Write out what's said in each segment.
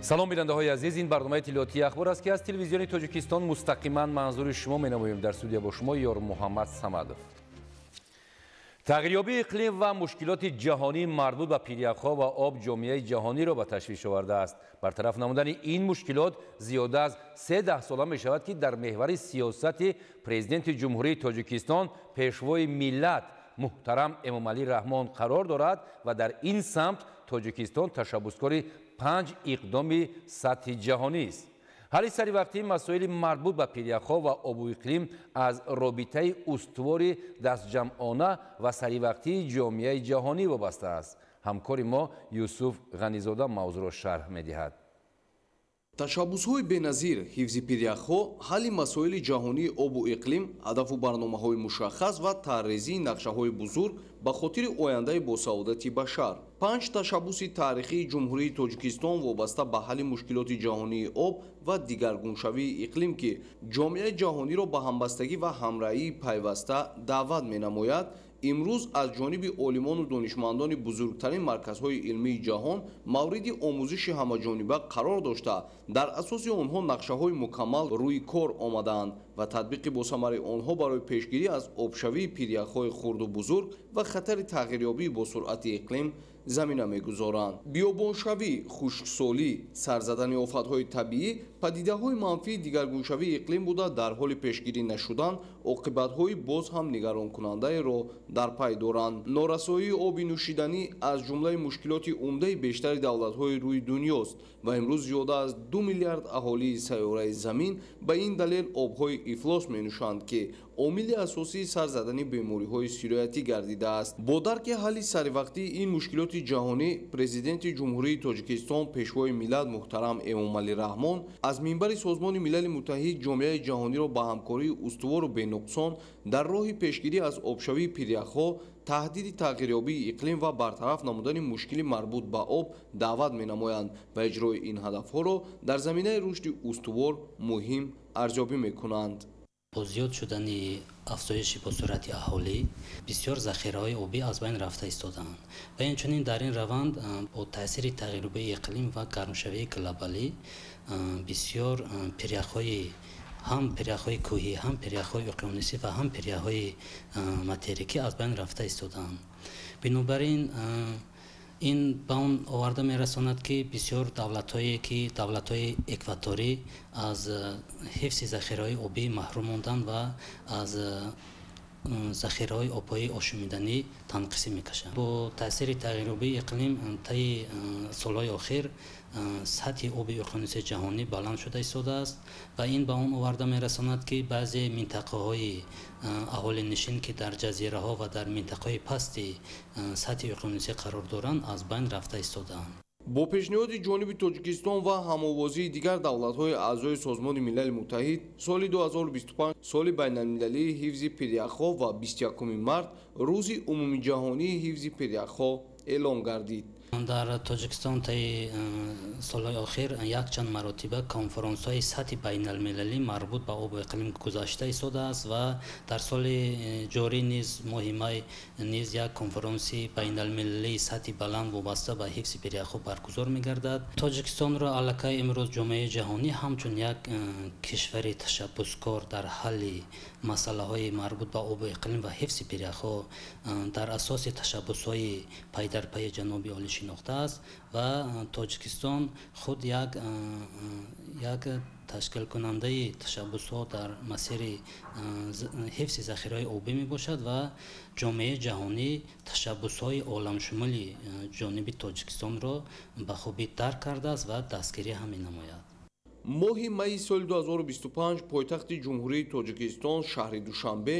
Салом, бинандаҳои азиз. Ин барномаи иттилоотии «Ахбор» аст, ки аз Телевизиони Тоҷикистон мустақиман манзури шумо менамоем. Дар студия бо шумо Ёр Муҳаммад Самадов. Тағйирёбии иқлим ва мушкилоти ҷаҳонӣ марбут ба пиряхҳо ва об ҷомеаи ҷаҳониро ба ташвиш овардааст. Бартараф намудани ин мушкилот зиёда аз се даҳсола мешавад, ки дар меҳвари сиёсати Президенти Ҷумҳурии Тоҷикистон, Пешвои миллат муҳтарам Эмомалӣ Раҳмон қарор дорад ва дар ин самт Тоҷикистон ташаббускори панҷ иқдоми сатҳи ҷаҳонист. Ҳалли саривақтии масоили марбут ба пиряхҳо ва обу иқлим аз робитаи устувори дастҷамъона ва саривақтии ҷомеаи ҷаҳонӣ вобаста аст. Ҳамкори мо Юсуф Ғанизода мавзӯъро шарҳ медиҳад. Ташаббусҳои беназир, ҳифзи пиряхҳо, ҳалли масоили ҷаҳонии обу иқлим, ҳадафу барномаҳои мушаххас ва тарҳрезии нақшаҳои бузург ба хотири ояндаи босаодати башар. Панҷ ташаббуси таърихии Ҷумҳурии Тоҷикистон вобаста ба ҳалли мушкилоти ҷаҳонии об ва дигаргуншавии иқлим, ки ҷомеаи ҷаҳониро ба ҳамбастагӣ ва ҳамраҳии пайваста даъват менамояд, имрӯз аз ҷониби олимону донишмандони бузургтарин марказҳои илмии ҷаҳон мавриди омӯзиши ҳамаҷониба қарор дошта, дар асоси онҳо нақшаҳои мукаммал рӯи кор омадаанд ва татбиқи босамари онҳо барои пешгирӣ аз обшавии пиряхҳои хурду бузург ва хатари тағйирёбии босуръати иқлим замина мегузоранд. Биёбоншавӣ, хушксолӣ, сар задани офатҳои табиӣ падидаҳои манфии дигаргуншавии иқлим буда, дар ҳоли пешгирӣ нашудан оқибатҳои боз ҳам нигаронкунандаеро дар пай доранд. Норасоии оби нӯшиданӣ аз ҷумлаи мушкилоти умдаи бештари давлатҳои рӯи дунёст ва имрӯз зиёда аз 2 миллиард аҳолии сайёраи Замин ба ин далел обҳои ифлос менӯшанд, ки омили асосии сар задани бемориҳои сироятӣ гардидааст. Бо дарки ҳалли саривақтии ин мушкилоти ҷаҳонӣ, Президенти Ҷумҳурии Тоҷикистон, Пешвои миллат муҳтарам Эмомалӣ Раҳмон аз минбари Созмони Милали Муттаҳид ҷомеаи ҷаҳониро ба ҳамкории устувору бенуқсон дар роҳи пешгирӣ аз обшавии пиряхҳо, таҳдиди тағйирёбии иқлим ва бартараф намудани мушкили марбут ба об даъват менамоянд ва иҷрои ин ҳадафҳоро дар заминаи рушди устувор муҳим арзёбӣ мекунанд. Бо зиёд шудани афзоиши босуръати аҳолӣ бисёр захираҳои обӣ аз байн рафта истодаанд ва инчунин дар ин раванд бо таъсири тағйирёбии иқлим ва гармшавии глобалӣ бисёр пиряхҳои, ҳам пиряхҳои кӯҳӣ, ҳам пиряхҳои уқёнусӣ ва ҳам пиряхҳои материкӣ аз байн рафта истодаанд. Бинобар ин ин ба он оварда мерасонад, ки бисёр давлатҳое, ки давлатҳои экваторӣ, аз ҳифзи захираҳои обӣ маҳрум монданд ва аз захираҳои обҳои ошомиданӣ танқисӣ мекашанд. Бо таъсири тағйирёбии иқлим таи солҳои охир сатҳи оби уқёнуси ҷаҳонӣ баланд шуда истодааст ва ин ба он оварда мерасонад, ки баъзе минтақаҳои аҳолинишин, ки дар ҷазираҳо ва дар минтақаҳои пасти сатҳи уқёнусӣ қарор доранд, аз байн рафта истодаанд. Бо пешниҳоди ҷониби Тоҷикистон ва ҳамовозии дигар давлатҳои аъзои Созмони Милали Муттаҳид соли 2025 соли байналмилалии ҳифзи пиряхҳо ва 21 март рӯзи умумиҷаҳонии ҳифзи пиряхҳо эълон гардид. Дар Тоҷикистон таи солҳои охир якчанд маротиба конфронсҳои сатҳи байналмилалӣ марбут ба обу иқлим гузашта истодааст ва дар соли ҷорӣ низ, моҳи май низ, як конфронси байналмилалии сатҳи баланд вобаста ба ҳифзи пиряхҳо баргузор мегардад. Тоҷикистонро аллакай имрӯз ҷомеаи ҷаҳонӣ ҳамчун як кишвари ташаббускор дар ҳалли масъалаҳои марбут ба обу иқлим ва ҳифзи пиряхҳо дар асоси ташаббусҳои пайдарпайи ҷаноби олӣ шинохтааст ва Тоҷикистон худ як ташкилкунандаи ташаббусҳо дар масири ҳифзи захираҳои обӣ мебошад ва ҷомеаи ҷаҳонӣ ташаббусҳои оламшумули ҷониби Тоҷикистонро ба хубӣ дарк кардааст ва дастгирӣ ҳам менамояд. Моҳи майи соли 2025 пойтахти Ҷумҳурии Тоҷикистон, шаҳри Душанбе,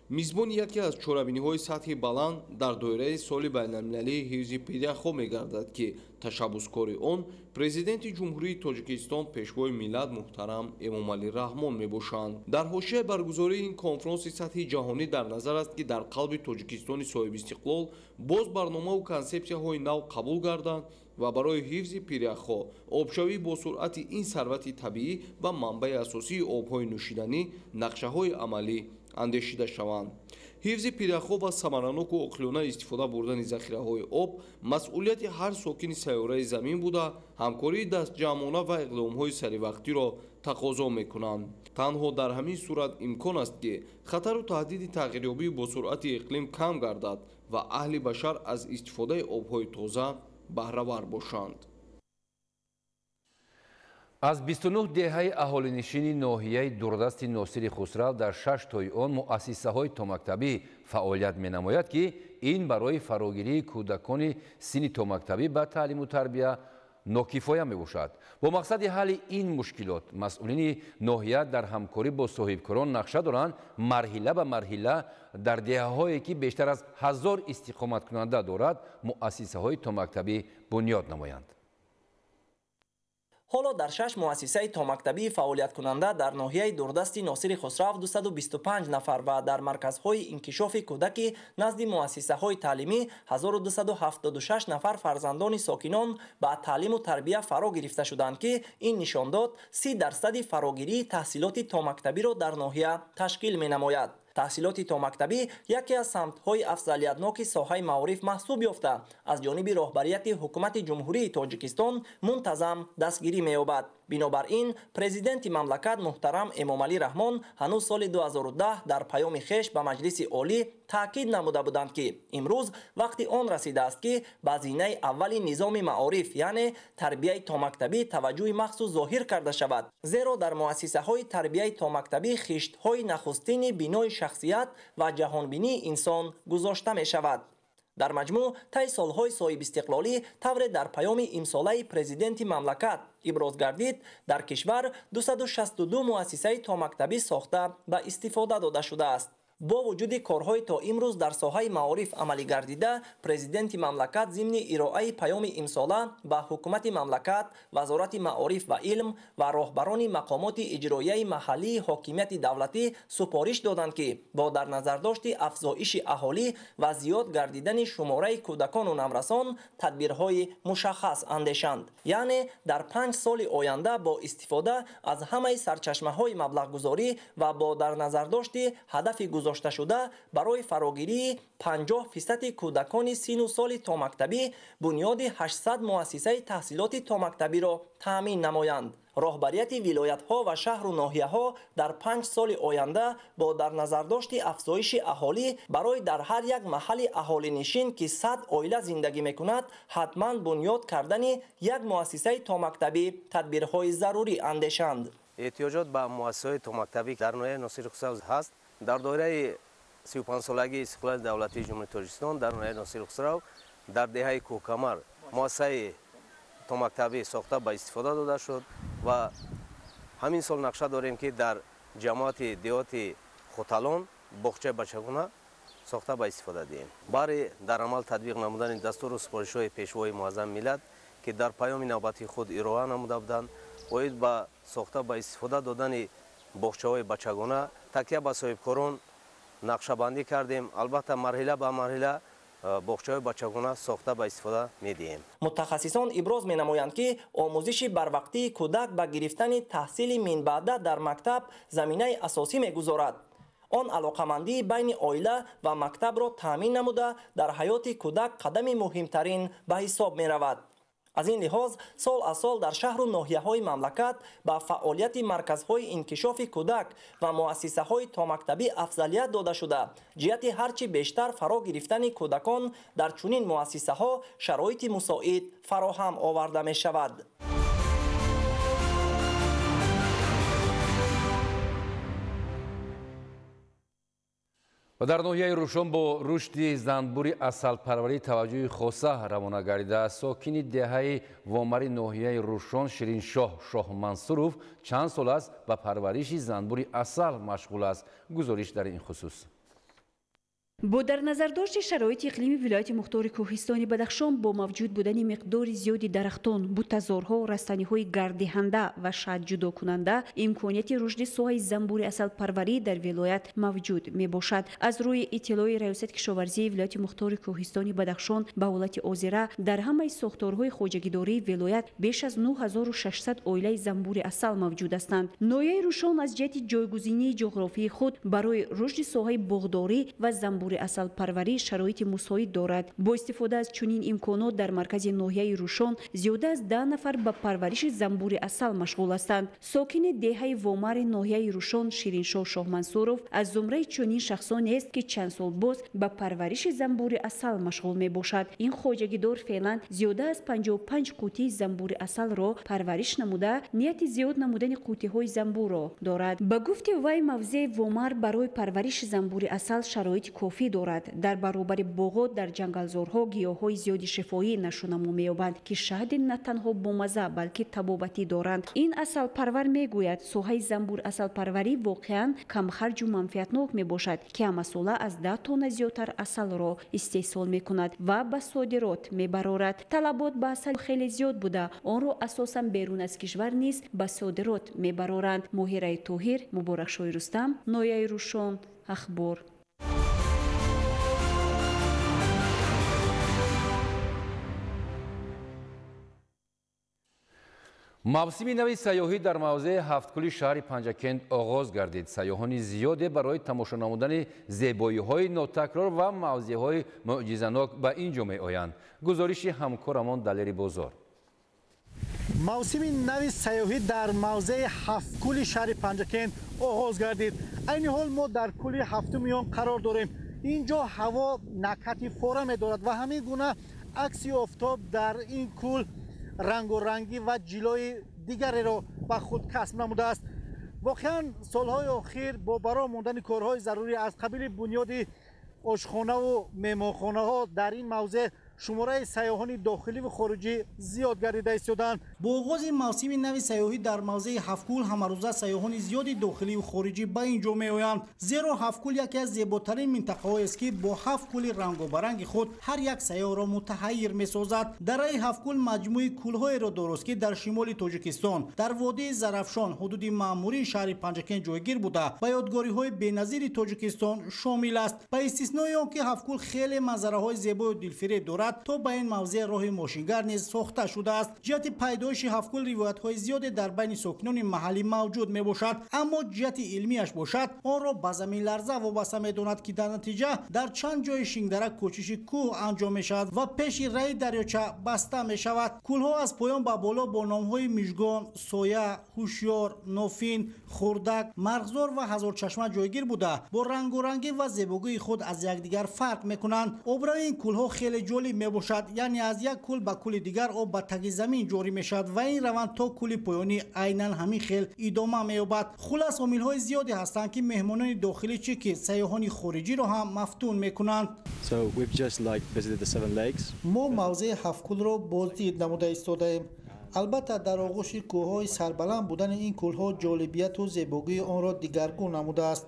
мизбони яке аз чорабиниҳои сатҳи баланд дар доираи соли байналмилалии ҳифзи пиряхҳо мегардад, ки ташаббускори он Президенти Ҷумҳурии Тоҷикистон, Пешвои миллат муҳтарам Эмомалӣ Раҳмон мебошанд. Дар ҳошияи баргузории ин конфронси сатҳи ҷаҳонӣ дар назар аст, ки дар қалби Тоҷикистони соҳибистиқлол боз барномаву консепсияҳои нав қабул гарданд ва барои ҳифзи пиряхҳо, обшавии босуръати ин сарвати табиӣ ва манбаи асосии обҳои нӯшиданӣ нақшаҳои амалӣ андешида шаванд. Ҳифзи пиряхҳо ва самараноку оқилона истифода бурдани захираҳои об масъулияти ҳар сокини сайёраи замин буда, ҳамкории дастҷамъона ва иқдомҳои саривақтиро тақозо мекунанд. Танҳо дар ҳамин сурат имкон аст, ки хатару таҳдиди тағйирёбии босуръати иқлим кам гардад ва аҳли башар аз истифодаи обҳои тоза баҳравар бошанд. Аз 29 деҳаи аҳолинишини ноҳияи дурдасти Носири Хусрав дар 6 тои он муассисаҳои томактабӣ фаъолият менамояд, ки ин барои фарогирии кӯдакони синни томактабӣ ба таълиму тарбия нокифоя мебошад. Бо мақсади ҳалли ин мушкилот масъулини ноҳия дар ҳамкорӣ бо соҳибкорон нақша доранд марҳила ба марҳила дар деҳаҳое, ки бештар аз 1000 истиқоматкунанда дорад, муассисаҳои томактабӣ бунёд намоянд. Ҳоло дар 6 муассисаи томактабии фаъолияткунанда дар ноҳияи дурдасти Носири Хусрав 225 нафар ва дар марказҳои инкишофи кӯдаки назди муассисаҳои таълимӣ 1276 нафар фарзандони сокинон ба таълиму тарбия фаро гирифта шуданд, ки ин нишондод 30% фарогирии таҳсилоти томактабиро дар ноҳия ташкил менамояд. Таҳсилоти томактабӣ яке аз самтҳои афзалиятноки соҳаи маориф маҳсуб ёфта, аз ҷониби роҳбарияти ҳукумати Ҷумҳурии Тоҷикистон мунтазам дастгирӣ меёбад. Бинобар ин президенти мамлакат муҳтарам Эмомалӣ Раҳмон ҳанӯз соли 2010 дар паёми хеш ба Маҷлиси Олӣ таъкид намуда буданд, ки имрӯз вақти он расидааст, ки ба зинаи аввали низоми маориф, яъне тарбияи томактабӣ таваҷҷӯҳи махсус зоҳир карда шавад, зеро дар муассисаҳои тарбияи томактабӣ хиштҳои нахустини бинои шахсият ва ҷаҳонбинии инсон гузошта мешавад. Дар маҷмӯъ таи солҳои соҳибистиқлолӣ тавре дар паёми имсолаи президенти мамлакат иброз гардид, дар кишвар 262 муассисаи томактабӣ сохта ба истифода дода шудааст. Бо вуҷуди корҳои то имрӯз дар соҳаи маориф амалӣ гардида, президенти мамлакат зимни ироаи паёми имсола ба ҳукумати мамлакат, Вазорати маориф ва илм ва роҳбарони мақомоти иҷроияи маҳаллии ҳокимияти давлатӣ супориш доданд, ки бо дар назардошти афзоиши аҳолӣ ва зиёд гардидани шумораи кӯдакону наврасон тадбирҳои мушаххас андешанд. Яъне дар 5 соли оянда бо истифода аз ҳамаи сарчашмаҳои маблағгузорӣ ва бо дар назардошти ҳадафи гузошта шуда барои фарогирии 50% кӯдакони сину соли томактабӣ бунёди 800 муассисаи таҳсилоти томактабиро таъмин намоянд. Роҳбарияти вилоятҳо ва шаҳру ноҳияҳо дар 5 соли оянда бо дар назардошти афзоиши аҳолӣ барои дар ҳар як маҳалли аҳолинишин, ки 100 оила зиндагӣ мекунад, ҳатман бунёд кардани як муассисаи томактабӣ тадбирҳои зарурӣ андешанд. Эҳтиёҷот ба муассисаҳои томактабӣ дар ноҳияи Носири Хусрав ҳаст. Дар доираи 35-солагии истиқлоли давлатии Ҷумҳурии Тоҷикистон дар ноҳияи Носири Хусрав дар деҳаи Кӯҳкамар муассисаи томактабӣ сохта ба истифода дода шуд ва ҳамин сол нақша дорем, ки дар ҷамоати деҳоти Хуталон боғчаи бачагона сохта ба истифода диҳем. Баҳри дар амал татбиқ намудани дастуру супоришҳои Пешвои муаззами миллат, ки дар паёми навбатии худ ироа намуда буданд, оид ба сохта ба истифода додани боғчаҳои бачагона такя ба соҳибкорон нақшабандӣ кардем. Албатта, марҳила ба марҳила боғчаҳои бачагона сохта ба истифода медиҳем. Мутахассисон иброз менамоянд, ки омӯзиши барвақтии кӯдак ба гирифтани таҳсили минбаъда дар мактаб заминаи асосӣ мегузорад. Он алоқамандии байни оила ва мактабро таъмин намуда, дар ҳаёти кӯдак қадами муҳимтарин ба ҳисоб меравад. Аз ин лиҳоз сол аз сол дар шаҳру ноҳияҳои мамлакат ба фаъолияти марказҳои инкишофи кӯдак ва муассисаҳои томактабӣ афзалият дода шуда, ҷиҳати ҳарчи бештар фаро гирифтани кӯдакон дар чунин муассисаҳо шароити мусоид фароҳам оварда мешавад. Ва дар ноҳияи Рушон бо рушди занбури асалпарварӣ таваҷҷӯҳи хоса равона гардидааст. Сокини деҳаи Вомари ноҳияи Рушон Шириншоҳ Шоҳмансуров чанд сол аст ба парвариши занбури асал машғул аст. Гузориш дар ин хусус. Бо дар назардошти шароити иқлими вилояти мухтори Кӯҳистони Бадахшон бо мавҷуд будани миқдори зиёди дарахтон, бутазорҳо, растаниҳои гарддиҳанда ва шаҳдҷудокунанда имконияти рушди соҳаи занбури асалпарварӣ дар вилоят мавҷуд мебошад. Аз рӯи иттилои Раёсати кишоварзии вилояти мухтори Кӯҳистони Бадахшон ба ҳолати озира дар ҳамаи сохторҳои хоҷагидории вилоят беш аз 9600 оилаи занбури асал мавҷуд ҳастанд. Ноҳияи Рӯшон аз ҷиҳати ҷойгузинии ҷуғрофии худ барои рушди соҳаи боғдорӣ ва занбури асалпарварӣ шароити мусоид дорад. Бо истифода аз чунин имконот дар маркази ноҳияи Рӯшон зиёда аз 10 нафар ба парвариши занбури асал машғул ҳастанд. Сокини деҳаи Вомари ноҳияи Рӯшон Шириншоҳ Шоҳмансуров аз зумраи чунин шахсонест, ки чанд сол боз ба парвариши занбури асал машғул мебошад. Ин хоҷагидор феълан зиёда аз 55 қутии занбури асалро парвариш намуда, нияти зиёд намудани қутиҳои занбурро дорад. Ба гуфти вай, мавзеи Вомар барои парвариши занбури асал шароити кофӣ дорад. Дар баробари боғот дар ҷангалзорҳо гиёҳҳои зиёди шифоӣ нашъунамо меёбанд, ки шаҳди на танҳо бомаза, балки табобатӣ доранд. Ин асалпарвар мегӯяд, соҳаи занбур асалпарварӣ воқеан камхарҷу манфиатнок мебошад, ки ҳамасола аз 10 тонна зиёдтар асалро истеҳсол мекунад ва ба содирот мебарорад. Талабот ба асал хеле зиёд буда, онро асосан берун аз кишвар низ ба содирот мебароранд. Моҳираи Тоҳир, Муборакшоҳи Рустам, ноҳияи Рӯшон, Ахбор. Мавсими нави сайёҳӣ дар мавзеи ҳафткӯли шаҳри Панҷакент оғоз гардид. Сайёҳони зиёде барои тамошо намудани зебоиҳои нотакрор ва мавзеъҳои мӯъҷизанок ба ин ҷо меоянд. Гузориши ҳамкорамон Далери Бозор. Мавсими нави сайёҳӣ дар мавзеи ҳафткӯли шаҳри Панҷакент оғоз гардид. Айни ҳол мо дар кӯли ҳафтуми он қарор дорем. Ин ҷо ҳаво накҳати фора медорад ва ҳамин гуна акси офтоб дар ин кӯл рангорангӣ ва ҷилои дигареро ба худ касб намудааст. Воқеан солҳои охир бо барор мондани корҳои зарурӣ аз қабили бунёди ошхонаву меҳмонхонаҳо дар ин мавзеъ шумораи сайёҳони дохилӣ ва хориҷӣ зиёд гардида истодаанд. Бо оғози мавсими нави сайёҳӣ дар мавзеи ҳафткӯл ҳамарӯза сайёҳони зиёди дохилӣ ва хориҷӣ ба ин ҷо меоянд. Зеро ҳафткӯл яке аз зеботарин минтақаҳоест, ки бо ҳафт кӯли рангобаранги худ ҳар як сайёҳро мутаҳайир месозад. Дараи ҳафткӯл маҷмӯи кӯлҳоеро дорост, ки дар шимоли Тоҷикистон дар водии Зарафшон ҳудуди маъмурии шаҳри Панҷакент ҷойгир буда, ба ёдгориҳои беназири Тоҷикистон шомил аст. Ба истиснои он ки ҳафткӯл хеле манзараҳои зебою дилфиреб дорад, то ба ин мавзеъ роҳи мошингар низ сохта шудааст. Ҷиҳати пайдоиши ҳафткӯл ривоятҳои зиёде дар байни сокинони маҳаллӣ мавҷуд мебошад, аммо ҷиҳати илмиаш бошад онро ба заминларза вобаста медонад, ки дар натиҷа дар чанд ҷои шингдара кӯчиши кӯҳ анҷом мешавад ва пеши раи дарёча баста мешавад. Кӯлҳо аз поён ба боло бо номҳои Мижгон, Соя, Ҳушёр, Нофин, Хурдак, Марғзор ва Ҳазорчашма ҷойгир буда, бо рангорангӣ ва зебогии худ аз якдигар фарқ мекунанд. Обрави ин кӯлҳо хеле ҷолиб мебошад, яъне аз як кӯл ба кӯли дигар об ба таги замин ҷорӣ мешавад ва ин раванд то кӯли поёнӣ айнан ҳамин хел идома меёбад. Хулас, омилҳои зиёде ҳастанд, ки меҳмонони дохилӣ чӣ ки сайёҳони хориҷиро ҳам мафтун мекунанд. Мо мавзеи ҳафткӯлро боздид намуда истодаем. Албатта, дар оғӯши кӯҳҳои сарбаланд будани ин кӯлҳо ҷолибияту зебогии онро дигаргун намудааст.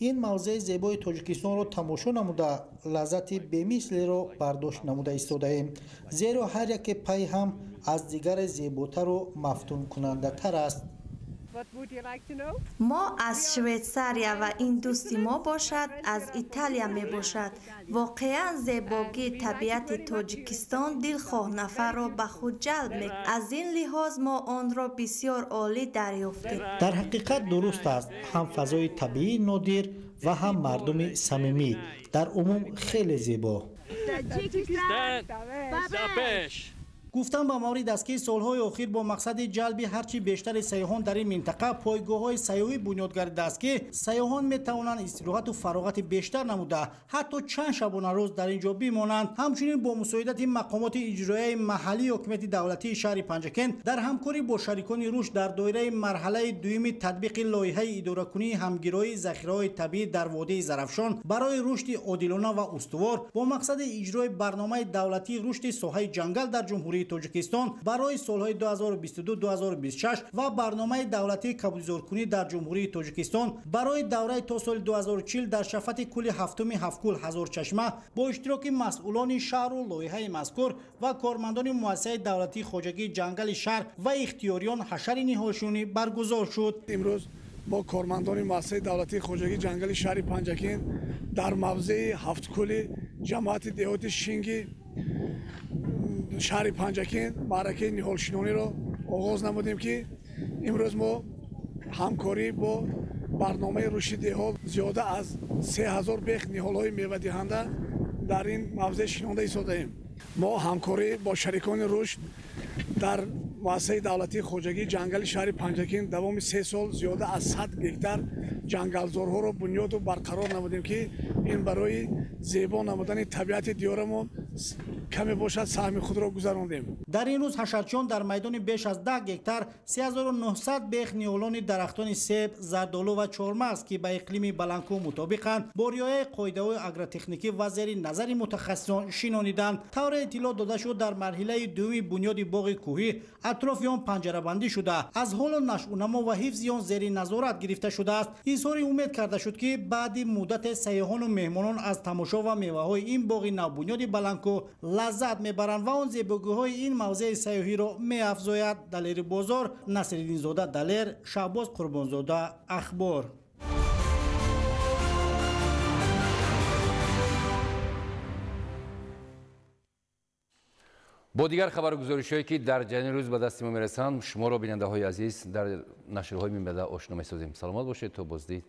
Ин мавзеи зебои Тоҷикистонро тамошо намуда, лаззати бемислеро бардошт намуда истодаем, зеро ҳар яке пай ҳам аз дигаре зеботару мафтункунандатар аст. Мо аз Швейтсария ва ин дӯсти мо бошад аз Италия мебошад. Воқеан зебогии табиати Тоҷикистон дилхоҳ нафарро ба худ ҷалб мекунад. Аз ин лиҳоз мо онро бисёр олӣ дарёфтем. Дар ҳақиқат дуруст аст, ҳам фазои табиии нодир ва ҳам мардуми самимӣ, дар умум хеле зебо. Гуфтан ба маврид аст, ки солҳои охир бо мақсади ҷалби ҳарчи бештари сайёҳон дар ин минтақа пойгоҳҳои сайёҳӣ бунёд гардидааст, ки сайёҳон метавонанд истироҳату фароғати бештар намуда, ҳатто чанд шабонарӯз дар ин ҷо бимонанд. Ҳамчунин бо мусоидати мақомоти иҷроияи маҳаллии ҳокимияти давлатии шаҳри Панҷакент дар ҳамкорӣ бо шарикони рушд дар доираи марҳалаи дуюми татбиқи лоиҳаи идоракунии ҳамгироии захираҳои табиӣ дар водии Зарафшон барои рушди одилона ва устувор бо мақсади иҷрои барномаи давлатии рушди соҳаи ҷангал дар ҷумҳурии Ҷумҳурии Тоҷикистон барои солҳои 2022-2026 ва барномаи давлатии кабудизоркунӣ дар Ҷумҳурии Тоҷикистон барои давраи то соли 2040 дар шафати кӯли ҳафтуми Ҳафткӯл Ҳазорчашма бо иштироки масъулони шаҳру лоиҳаи мазкур ва кормандони муассисаи давлатии хоҷагии ҷангали шаҳр ва ихтиёриён ҳашари ниҳолшинонӣ баргузор шуд. Имрӯз бо кормандони муассисаи давлатии хоҷагии ҷангали шаҳри Панҷакент дар мавзеи Ҳафткӯли ҷамоати деҳоти Шинги шаҳри Панҷакент маъракаи ниҳолшинониро оғоз намудем, ки имрӯз мо ҳамкорӣ бо барномаи рушди деҳот зиёда аз 3000 бех ниҳолҳои мевадиҳанда дар ин мавзеъ шинонда истодаем. Мо ҳамкорӣ бо шарикони рушд дар муассисаи давлатии хоҷагии ҷангали шаҳри Панҷакент давоми 3 сол зиёда аз 100 гектар ҷангалзорҳоро бунёду барқарор намудем, ки ин барои зебо намудани табиати диёрамон каме бошад саҳми худро гузарондем. Дар ин рӯз ҳашарчиён дар майдони беш аз 10 гектар 3900 бех ниҳолони дарахтони себ, зардолу ва чормағз, ки ба иқлими баландкӯҳ мутобиқанд, бо риояи қоидаҳои агротехникӣ ва зери назари мутахассисон шинониданд. Тавре иттилоъ дода шуд, дар марҳилаи дуюми бунёди боғи кӯҳӣ атрофи он панҷарабандӣ шуда, аз ҳоло нашъунамо ва ҳифзи он зери назорат гирифта шудааст. Изҳори умед карда шуд, ки баъди муддате сайёҳону меҳмонон аз тамошо ва меваҳои ин боғи навбунёди баландкӯҳ лаззат мебаранд ва он зебогиҳои ин мавзеи сайёҳиро меафзояд. Далери Бозор, Насриддинзода Далер, Шаҳбоз Қурбонзода, Ахбор. Бо дигар хабаргузоришҳое, ки дар ҷараёни рӯз ба дасти мо мерасанд, шуморо, бинандаҳои азиз, дар нашрҳои минбаъда ошно месозем. Саломат бошед то боздид.